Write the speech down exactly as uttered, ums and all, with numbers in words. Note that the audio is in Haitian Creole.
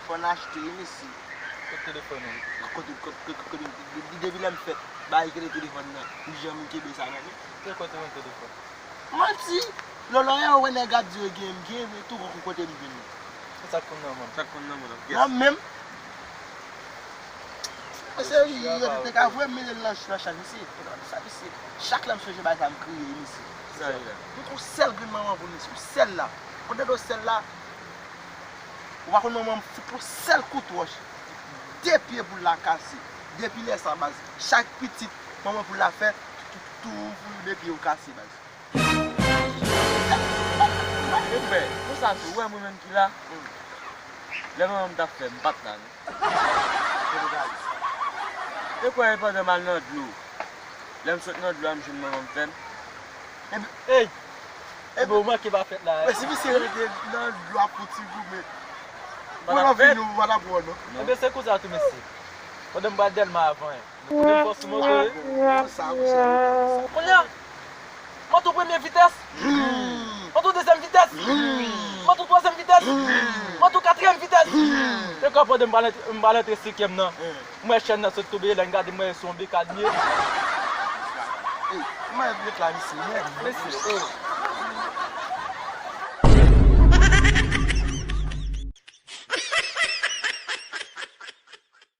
Fò n achte, wi, mesye. Kot telefòn ou? Kote, kote, kote, kote, depi lè m fèt, bagay ki rele telefòn nan, m janm kenbe sa nan men. Se kote w jwenn telefòn? Manti! Lòlò yo wè nèg ap di yo gen, m gen, men tou gon kote m jwenn li. Se sa k konn nan men w? Sa k konn nan men w? Nan men m. Mesye, yo te ka voye m mete l nan, nan chaj, mesye. Sa, mesye. Chak lè m sonje bagay sa, m kriye, mesye. Sa li la? M gon sèl grenn manman pou l, mesye. Yon sèl la. Kote do sèl la? Ou pa konn manman m fout yon sèl kout wòch. De pye pou l la kase. Depi lè sa, baz. Chak pitit, manman pou l la fè, tou, tou, tou, de pye yo kase, baz. Epi, pou sa tou, ou wè mwen menm ki la? Lè manman m t ap fè, m pa t la, non. Te kwè e pandan m al nan dlo. Lè m sot nan dlo a, m jwenn manman m fè m. Epi, ey! Epi, ou manke pa fèt la, men si misye rete nan dlo a pou ti goumen. Pandan vini, ou pa t ap wè, non. Ebyen, se konsa tou, mesye. Pandan m pral Dèlma avan, hein. Kote m fòs sou moto, wi. Sa, wi, sa. Kounye a, moto premye vitès. Moto dezyèm vitès. Moto twazyèm vitès. Moto katriyèm vitès. Se kò pandan m pral antre, m pral antre senkyèm nan. M wè chèn nan sot tonbe, lè m gade, m wè se yon bekad li ye. Ey, kòman e vle klarifye, men? Mesye, oh.